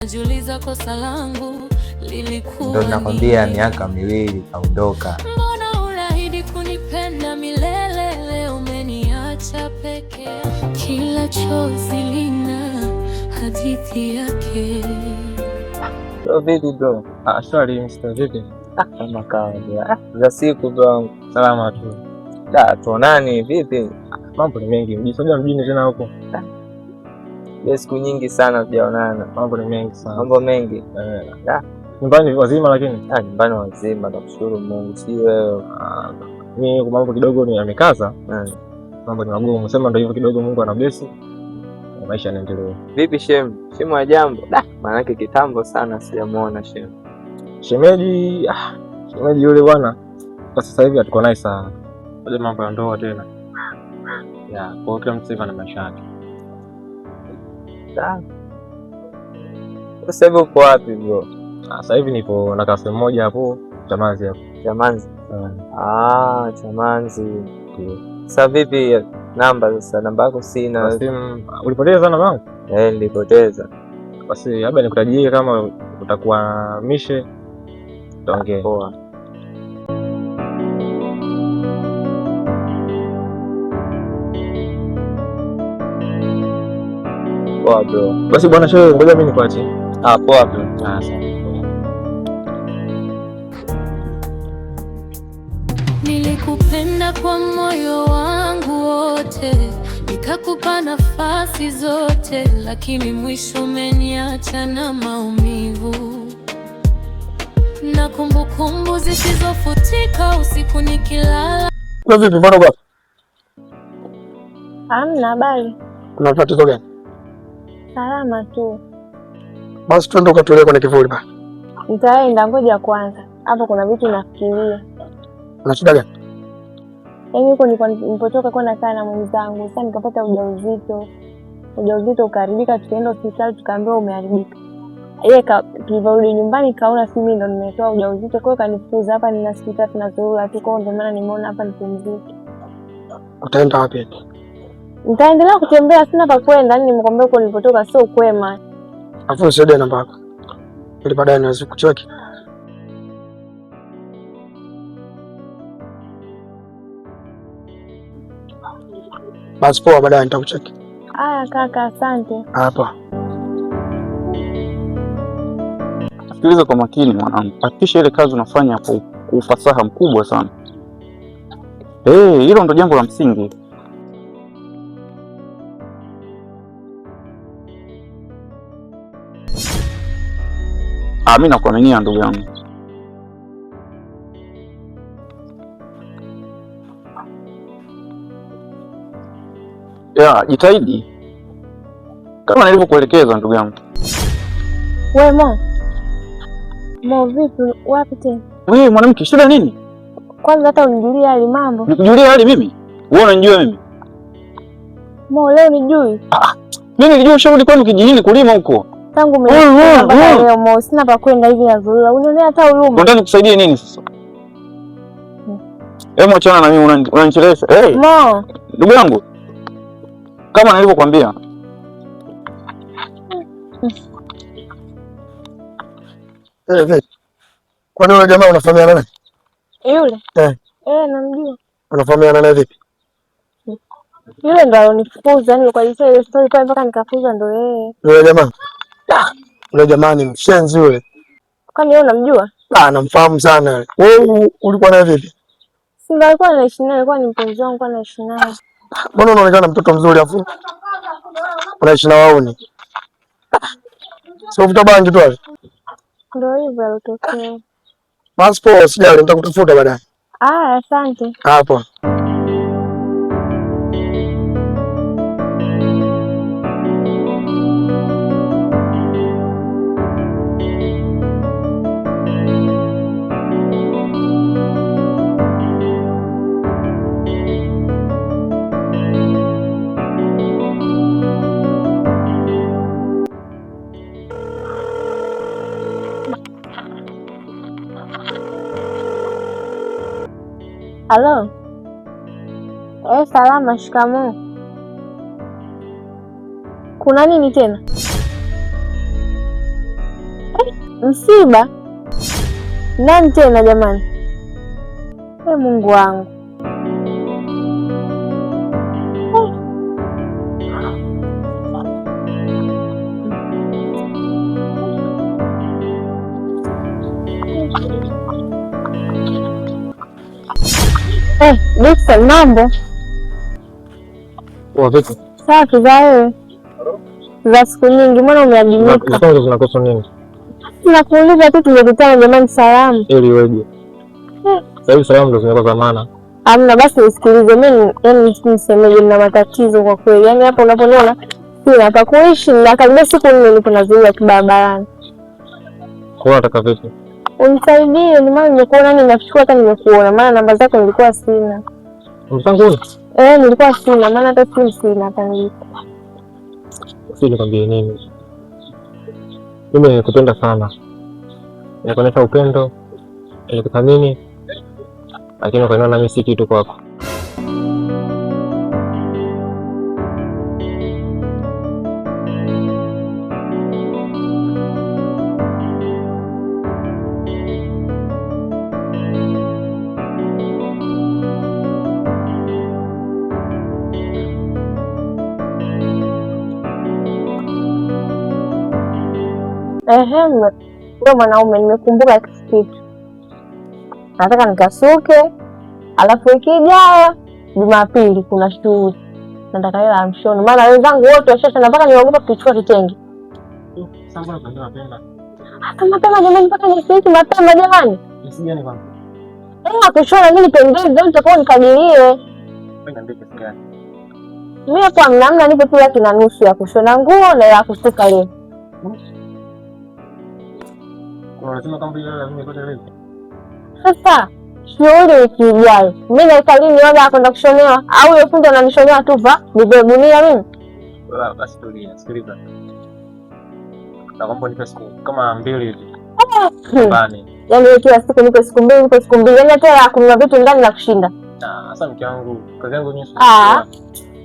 Najiuliza kosa langu Ndo lilikuwa nakwambia nini? miaka miwili kaondoka. Mbona uliahidi kunipenda milele, leo umeniacha peke. Kila chozi lina hadithi yake. Bro, vipi bro? Ah, shwari Mr. Vipi? Ah, kama kawaida. Ah, za siku bro wangu. Salama tu. Da, tuonani vipi? Mambo ni mengi. Mjisogea mjini tena huko. Ya siku nyingi sana tujaonana. Mambo ni mengi sana. Mambo mengi. Eh. Da. Nyumbani wazima lakini? Ah, nyumbani wazima, nakushukuru Mungu. Si wewe. Ah, mimi kwa mambo kidogo ni yamekaza. Mm. Mambo ni magumu. Sema ndio hivyo kidogo, Mungu ana bless. Na maisha yanaendelea. Vipi shem? Shemu wa jambo? Da, maanake kitambo sana sijamuona shem. Shemeji, ah, shemeji yule bwana kwa sasa hivi hatuko naye sana. Ngoja mambo ya ndoa tena. Ya, kwa hiyo kila mtu sasa hivi ana maisha yake. Da. Sasa hivi uko wapi bro? Ah, sasa hivi nipo na sehemu moja hapo Chamanzi hapo. Chamanzi. Mm. Ah, Chamanzi. Ndio. Sasa vipi namba sasa? Namba yako sina. Simu ulipoteza namba yangu? Eh, nilipoteza. Basi labda nikutajie kama utakuwa mishe tutaongea. Poa. Poa bro. Basi bwana shehe, ngoja mimi nikuachie. Ah, poa bro. Ah, sawa. Nilikupenda kwa moyo wangu wote, nikakupa nafasi zote, lakini mwisho umeniacha na maumivu na kumbukumbu zisizofutika. Usiku nikilala Kwa vipi, mbona uko hapa? Hamna habari. Kuna tatizo gani? Salama tu. Basi twende ukatulie kwenye kivuli bana. Nitaenda, ngoja kwanza. Hapo kuna vitu nafikiria. Una shida gani? Yaani huko nilipotoka kwa nakaa na mwenzangu, sasa nikapata ujauzito. Ujauzito ukaharibika, tukaenda hospitali tukaambiwa umeharibika. Yeye tulivyorudi nyumbani kaona si mimi ndo nimetoa ujauzito, kwa hiyo kanifukuza. Hapa nina siku 3 nazurura tu, kwa hiyo ndio maana nimeona hapa nipumzike. Utaenda wapi eti? Nitaendelea kutembea, sina pa kwenda. Yaani nimekwambia huko nilipotoka sio kwema. Alafu nisaidie namba yako ili baadaye niweze kucheki. Basi poa, baadaye nitakucheki. Aya kaka, asante. Hapa. Sikiliza kwa makini mwanangu, hakikisha ile kazi unafanya kwa ufasaha mkubwa sana. Eh, hilo ndo jambo la msingi. Ah, mimi nakuaminia ndugu yangu. Ya, jitahidi kama nilivyokuelekeza ndugu yangu. We Mo, Mo vipi? Wapi tena? Wewe mwanamke, shida nini? Kwanza hata unijulie hali mambo. Nikujulie hali mimi? Wewe unanijua mimi? Mo, leo nijui. Ah, mimi nilijua ushauri kwenu kijijini kulima huko. Tangu mpaka leo Mo, sina pa kwenda hivi nazurura. Unionea hata huruma. Unataka nikusaidie nini sasa? Hebu achana na mimi, unanichelewesha. Hey, Mo, ndugu yangu, kama nilivyokuambia. Eh, vipi? Kwani yule jamaa unafahamiana naye? Yule? Eh. Eh, namjua. Unafahamiana naye vipi? Yule ndo alonifukuza, yani kwa ile story pale mpaka nikafukuza ndo yeye. Yule jamaa? Ah, yule jamaa ni mshenzi yule. Kwani wewe unamjua? Ah, namfahamu sana yule. Wewe ulikuwa naye vipi? Si ndo alikuwa anaishi naye, alikuwa ni mpenzi wangu, alikuwa anaishi naye. Mbona unaonekana mtoto mzuri afu unaishi na wauni? Sio vuta bangi tu wale. Ndio hivyo alotokea. Basi poa, usijali, nitakutafuta baadaye. Ah, asante. Hapo. Halo. Eh, salama. Shikamoo. Kuna nini tena? Msiba? Nani tena jamani? E, Mungu wangu. Dickson, mambo? Poa, vipi? Safi za wewe? Za siku nyingi, mbona umeadimika? Zangu zinakosa nini? Nakuuliza tu, tumekutana jamani, salamu. Ili iweje? Sasa hivi salamu ndo zimekuwa za maana. Hamna, basi nisikilize mimi, yani nisemeje, nina matatizo kwa kweli. Yaani hapa unaponiona sina pa kuishi, na karibia siku 4 nipo nazuia tu barabarani. Kwa hiyo unataka vipi? Unisaidie, ni maana nimekuona, yani nashukuru hata nimekuona, maana namba zako nilikuwa sina. Msangu una? Nilikuwa sina, maana hata simu sina hata nilipo. Si nikwambie nini? Mimi nilikupenda sana, nilikuonyesha upendo, nilikuthamini, lakini ukaniona mimi si kitu kwako. Ehe, wewe mwanaume, nimekumbuka kitu. Nataka nikasuke, alafu wiki ijayo Jumapili kuna shughuli. Nataka hela ya mshono, maana wenzangu wote washashona mpaka niogopa kuchukua kitenge. Hata mapema jamani, mpaka nisiiki mapema jamani. Hela kushona mimi nipendeze, nitakuwa nikadirie. Mimi hapo hamna, nipo tu 150,000 ya kushona nguo na ya kusuka leo. Sasa shughuli wiki ijayo, mimi naika lini oda ya kwenda kushonewa? Au yule fundi ananishonea tu va nipe gunia mimi? Basi tulia, sikiliza. Naomba nipe siku kama 2 hivi. Nyumbani. Yaani wewe kila siku nipe siku 2, nipe siku 2. Yaani hata ya kununua vitu ndani na kushinda. Sasa mke wangu, kazi yangu mimi.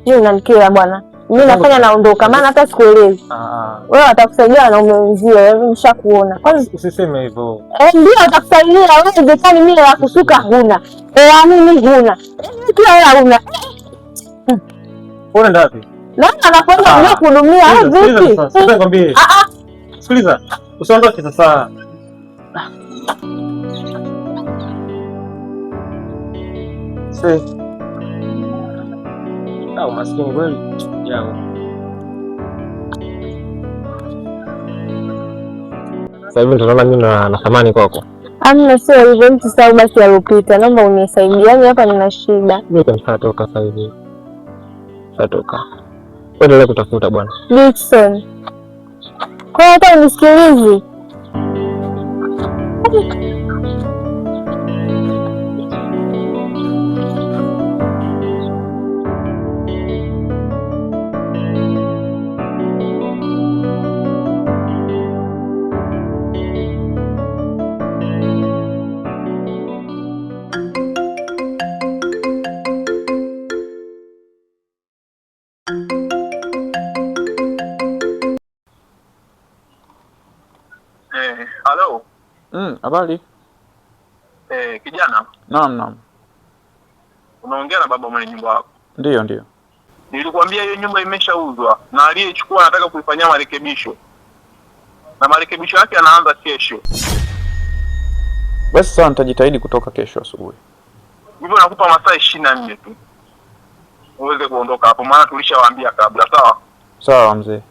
Mimi unanikera bwana. Mimi nafanya naondoka, maana hata sikuelewi. Wewe watakusaidia wanaume wenzio, wewe nishakuona. Kwanza usiseme hivyo. Ndio watakusaidia wewe, betani mimi ya kusuka huna. Mimi huna. Kila hela huna. Unaenda wapi? Nani anakwenda kuhudumia au vipi? Sasa nikwambie. Sikiliza, usiondoke sasa. Sasa. Maskini kweli. Yao. Sasa hivi ndo naona mimi na thamani kwako. Amna, sio hivyo, mtu sawa basi alopita. Naomba unisaidie. Yaani hapa nina shida. Mimi nitatoka sasa hivi. Nitatoka. Endelea kutafuta bwana. Dickson. Kwa hata unisikilizi. Halo. Habari. Kijana. Naam, naam. Unaongea na baba mwenye nyumba wako? Ndio, ndio. Nilikwambia hiyo nyumba imeshauzwa na aliyechukua anataka kuifanyia marekebisho. Na marekebisho yake yanaanza kesho. Basi sawa, nitajitahidi kutoka kesho asubuhi. Hivyo nakupa masaa 24 tu uweze kuondoka hapo, maana tulishawaambia kabla, sawa? Sawa mzee.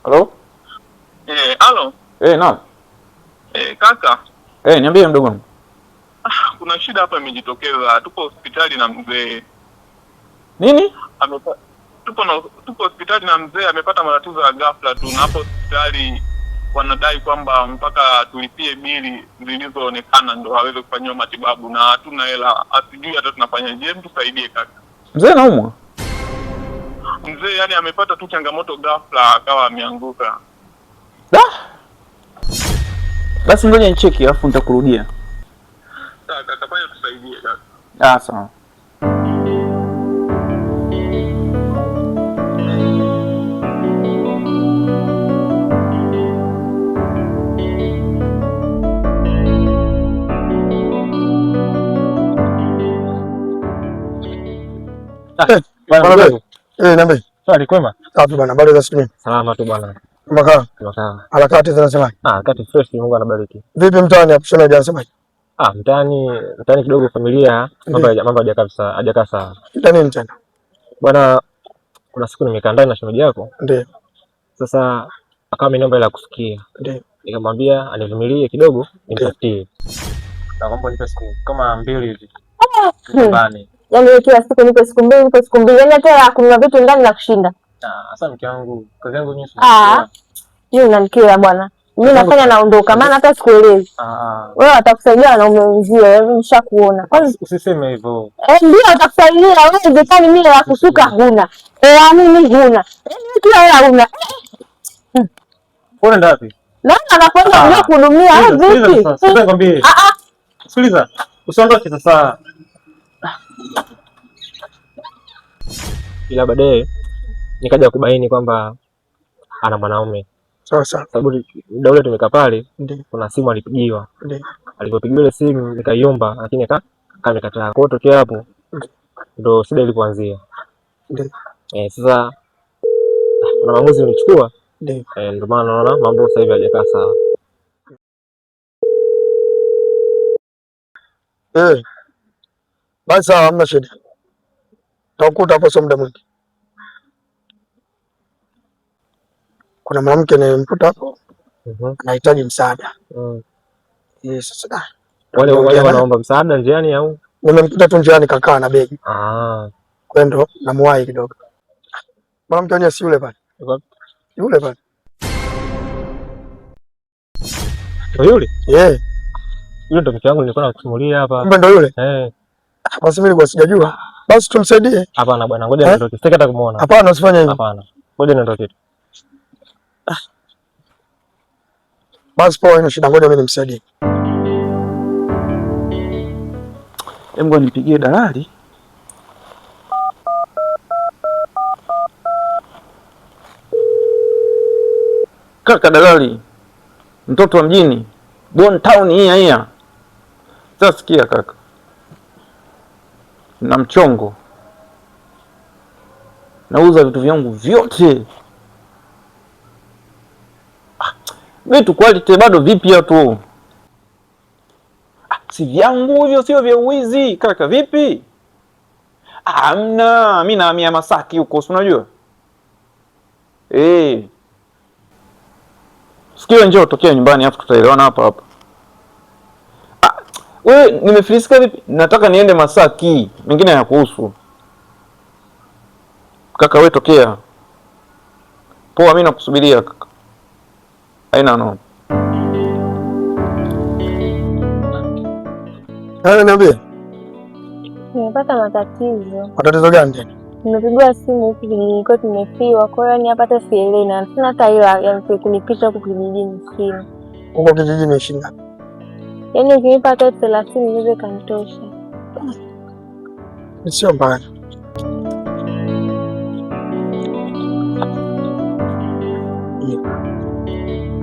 Halo? Halo. Naam. Kaka. Niambie mdogo wangu. Kuna shida hapa imejitokeza. Tupo hospitali na mzee. Nini? Tupo hospitali na mzee amepata matatizo ya ghafla tu, na hapo hospitali wanadai kwamba mpaka tulipie bili zilizoonekana ndo aweze kufanyiwa matibabu, na hatuna hela, hatujui hata tunafanyaje. Mtusaidie kaka. Mzee anaumwa? Mzee yani amepata tu changamoto ghafla akawa ameanguka. Basi ngoja nicheki alafu nitakurudia. Sawa kaka, fanya tusaidie kaka. Ah, sawa. Bwana Bwana mdogo. Eh, niambie. Swali kwema? Safi bwana, habari za siku nyingi. Salama tu bwana. Maka, Tunakaa. harakati zinasemaje? Ah, kati fresh, Mungu anabariki. Vipi mtaani hapo shemeji anasemaje? Ah, mtaani kidogo familia mambo mambo hajakaa sawa, hajakaa sawa. Shida nini tena? Bwana, kuna siku nimekaa ndani na shemeji yako. Ndio, Sasa akawa ameniomba hela ya kusukia. ndio. Nikamwambia anivumilie kidogo nimtafutie. Naomba nipe siku kama 2 hivi. Nyumbani. Yaani wewe kila siku nipe siku 2, nipe siku 2. Yaani hata ya kununua vitu ndani na kushinda. Ah, sasa mke wangu, kazi yangu mimi si Ah, hiyo unanikera bwana. Mimi nafanya naondoka, maana hata sikuelewi. Ah, Wewe watakusaidia wanaume wenzio, wewe nishakuona. Kwanza usiseme hivyo. Ndio watakusaidia wewe, inawezekani mimi la kusuka huna. Mimi huna. Yaani wewe kila hela huna. Unaenda wapi? Naona anakwenda Ah. ndio kuhudumia au Sikiliza vipi? sasa, sikiliza nikwambie. Ah ah. Sikiliza, usiondoke sasa. Ila baadaye nikaja kubaini kwamba ana mwanaume, Sawa sawa. sababu muda ule tumekaa pale, Ndio, kuna simu alipigiwa. ndio. Alipopigiwa ile simu nikaiomba, lakini amekataa. Kwa hiyo tokea hapo ndo shida ilipoanzia. Ndio. Sasa kuna maamuzi nilichukua, Ndio. ndio maana naona mambo sasa hivi hayajakaa sawa. Eh. Basi sawa, hamna shida. Takukuta hapo sio muda mwingi. Kuna mwanamke nilimkuta hapo anahitaji msaada. Eh, sasa da. Wale Nimeongea wale naye. wanaomba msaada njiani au? Nimemkuta tu njiani kakaa na begi. Ah, Kwa hiyo ndo namuwahi kidogo. Mwanamke wenyewe si yule pale. Yule pale. Ndio yule? Eh, Yule ndo mke wangu nilikuwa nakusimulia hapa. kumbe ndo yule. Eh, Basi mimi nilikuwa sijajua. Basi tumsaidie. hapana bwana, ngoja Eh? niondoke. Sitaki hata kumuona. Hapana, usifanye hivyo. Hapana. Ngoja niondoke. Basi poa, haina shida, ngoja mimi nimsaidie. Hebu ngoja nimpigie dalali. Kaka dalali, mtoto wa mjini, Bon Town hii hii. Sasa sikia kaka, na mchongo, nauza vitu vyangu vyote, vitu quality bado vipya tu. Si vyangu hivyo, sio vya uwizi kaka. Vipi? Amna, mi nahamia Masaki huko, si unajua eh. Sikio, njoo tokea nyumbani, afu tutaelewana hapa hapa. Wewe nimefilisika vipi? Nataka niende Masaki, mengine hayakuhusu kaka. We tokea poa, mi nakusubiria kaka, haina noma. Eh, niambie. Nimepata matatizo. Matatizo gani tena? Nimepigiwa simu huku kijijini kwetu tumefiwa, kwa hiyo yani hapa hata sielewi na sina hata hela ya kunipisha huku kijijini sina. Huko kijijini shilingi ngapi? Yaani ukinipa hata 30,000 inaweza ikanitosha. Sio mbaya.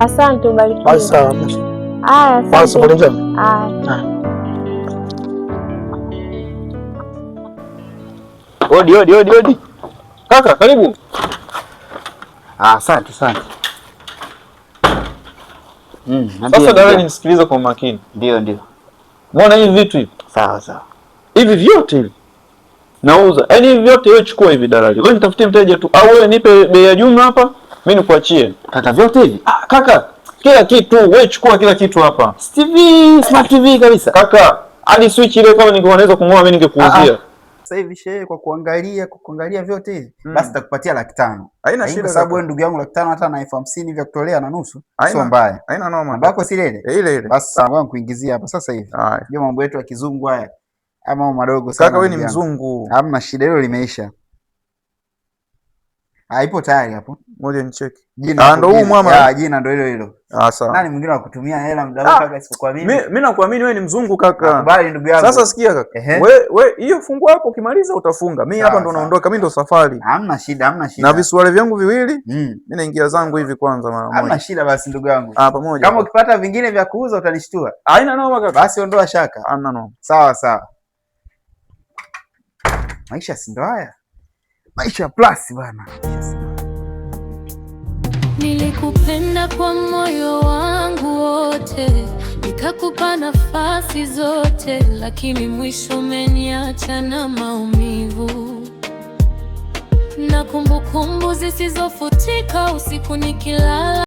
Asante, ubarikiwe. Basi sawa. Haya, Basi asante. safari njema. Haya. Odi, odi, odi, odi. Kaka, karibu. Asante asante. Sasa dalali, nisikilize kwa makini. Ndio ndio. Umeona hivi vitu hivi? Sawa sawa. Hivi vyote hivi nauza. Yaani hivi vyote wewe chukua hivi dalali. Wewe nitafutie mteja tu au wewe nipe bei ya jumla hapa, mimi nikuachie. Kaka vyote hivi? Ah, kaka, kila kitu wewe chukua kila kitu hapa. TV, Smart TV kabisa. Kaka, hadi switch ile kama ningekuwa naweza kungoa mimi ningekuuzia. Sasa hivi shehe, kwa kuangalia vyote hivi basi takupatia 500,000. Haina Lakini shida kwa sababu kaka. wewe ndugu yangu 500,000 hata na 50,000 vya kutolea na nusu Haina sio mbaya. Haina noma. Namba yako si ile ile? Ile ile. Basi sawa, ngoja nikuingizie hapa sasa hivi. Haya. Ndio mambo yetu ya kizungu haya. Ama mambo madogo sana. Kaka wewe ni ndugu yangu. mzungu. Hamna shida, hilo limeisha. Ah, ipo tayari hapo. Ngoja nicheki. Jina Ah, hapo, ndo huu jina. mwama. Ah, jina ndo hilo hilo. Ah, sawa. Nani mwingine wa kutumia hela muda huu Ah, kaka isipokuwa mimi? Mimi nakuamini wewe ni mzungu kaka. Nakubali ndugu yangu. Sasa sikia kaka. Ehe. We hiyo fungua hapo ukimaliza utafunga. Mimi hapa Sawa, ndo sawa. naondoka, mimi ndo safari. Hamna shida, hamna shida. Na visuale vyangu viwili, Mm. mimi naingia zangu hivi kwanza mara Hamna moja. shida basi ndugu yangu. Ah, pamoja. Kama ukipata vingine vya kuuza utanishtua. Haina noma kaka. Basi ondoa shaka. Hamna noma. Sawa sawa. Maisha si ndo haya? Maisha plus bwana. Nilikupenda kwa moyo wangu wote, nikakupa nafasi zote, lakini mwisho umeniacha na maumivu na kumbukumbu zisizofutika usiku nikilala.